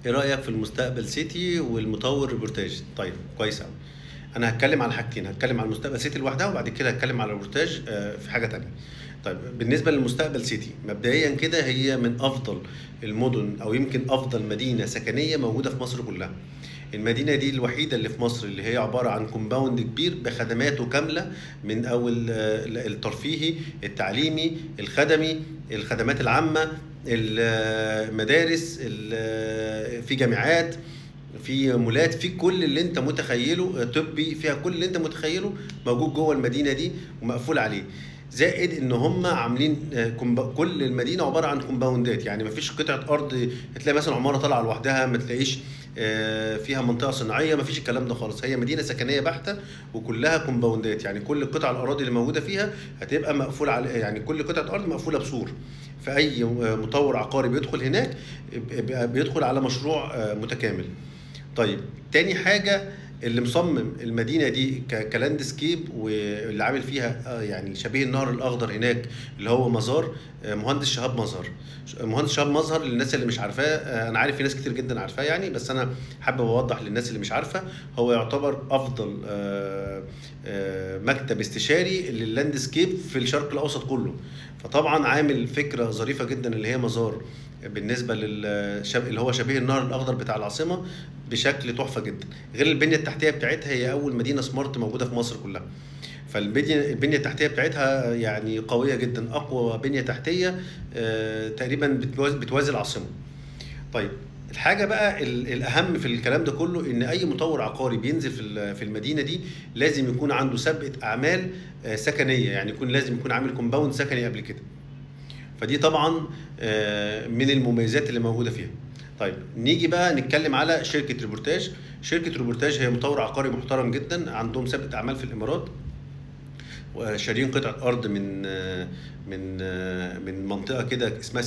ايه رايك في المستقبل سيتي والمطور ريبورتاج؟ طيب كويس قوي. انا هتكلم على حاجتين، هتكلم على المستقبل سيتي لوحدها، وبعد كده هتكلم على الريبورتاج في حاجة تانية. طيب بالنسبة للمستقبل سيتي، مبدئيا كده هي من افضل المدن او يمكن افضل مدينة سكنية موجودة في مصر كلها. المدينة دي الوحيدة اللي في مصر اللي هي عبارة عن compound كبير بخدماته كامله، من اول الترفيهي، التعليمي، الخدمي، الخدمات العامة، المدارس، في جامعات، في مولات، في كل اللي انت متخيله، طبي، فيها كل اللي انت متخيله موجود جوه المدينة دي ومقفول عليه. زائد ان هم عاملين كل المدينة عبارة عن كومباوندات، يعني مفيش قطعه ارض تلاقي مثلا عمارة طالعه لوحدها، ما تلاقيش فيها منطقة صناعية، مفيش الكلام ده خالص. هي مدينة سكنية بحته وكلها كومباوندات، يعني كل قطع الاراضي اللي موجودة فيها هتبقى مقفولة على، يعني كل قطعه ارض مقفولة بسور. فاي مطور عقاري بيدخل هناك بيدخل على مشروع متكامل. طيب تاني حاجة، اللي مصمم المدينة دي ك landscape واللي عامل فيها يعني شبيه النهر الأخضر هناك اللي هو مزار، مهندس شهاب مظهر. مهندس شهاب مظهر للناس اللي مش عارفاه، أنا عارف في ناس كتير جدا عارفاه يعني، بس أنا حابب أوضح للناس اللي مش عارفة، هو يعتبر أفضل مكتب استشاري لل landscape في الشرق الأوسط كله. فطبعا عامل فكرة ظريفة جدا اللي هي مزار بالنسبة للشب اللي هو شبيه النهر الأخضر بتاع العاصمة بشكل تحفة جدا. غير البنية التحتية بتاعتها، هي أول مدينة smart موجودة في مصر كلها. فالبنية التحتية بتاعتها يعني قوية جدا، أقوى بنية تحتية تقريبا بتوازي العاصمة. طيب الحاجة بقى الأهم في الكلام ده كله، إن أي مطور عقاري بينزل في المدينة دي لازم يكون عنده سابقة أعمال سكنية، يعني لازم يكون عامل compound سكني قبل كده. فدي طبعا من المميزات اللي موجودة فيها. طيب نيجي بقى نتكلم على شركة ريبورتاج. شركة ريبورتاج هي مطور عقاري محترم جدا، عندهم سابقة أعمال في الإمارات، وشارين قطعة أرض من من من منطقة كده اسمها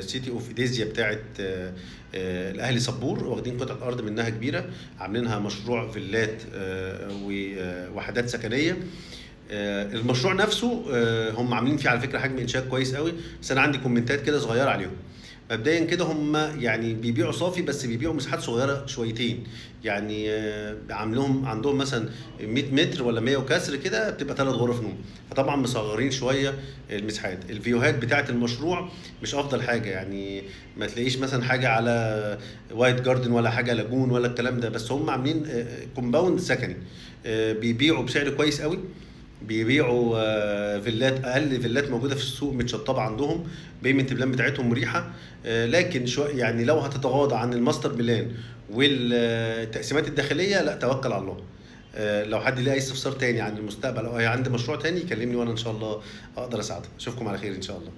City of إيديزيا بتاعة الأهلي صبور، واخدين قطعة أرض منها كبيرة، عاملينها مشروع فيلات ووحدات سكنية. المشروع نفسه هم عاملين فيه على فكرة حجم إنشاء كويس قوي، بس أنا عندي كومنتات كده صغيرة عليهم. مبدئيا كده هم يعني بيبيعوا صافي، بس بيبيعوا مساحات صغيرة شويتين، يعني عاملهم عندهم مثلا 100 متر ولا 100 وكسر كده بتبقى 3 غرف نوم، فطبعا مصغرين شوية المساحات. الفيوهات بتاعه المشروع مش افضل حاجة، يعني ما تلاقيش مثلا حاجة على white garden ولا حاجة lagoon ولا الكلام ده، بس هم عاملين compound سكني، بيبيعوا بسعر كويس قوي، بيبيعوا فيلات، اقل فيلات موجودة في السوق متشطبه عندهم، payment plan بتاعتهم مريحه، لكن شو يعني لو هتتغاضى عن ال master plan والتقسيمات الداخلية لا توكل على الله. لو حد ليه اي استفسار تاني عن المستقبل او اي عندي مشروع تاني يكلمني وانا ان شاء الله اقدر اساعده. اشوفكم على خير ان شاء الله.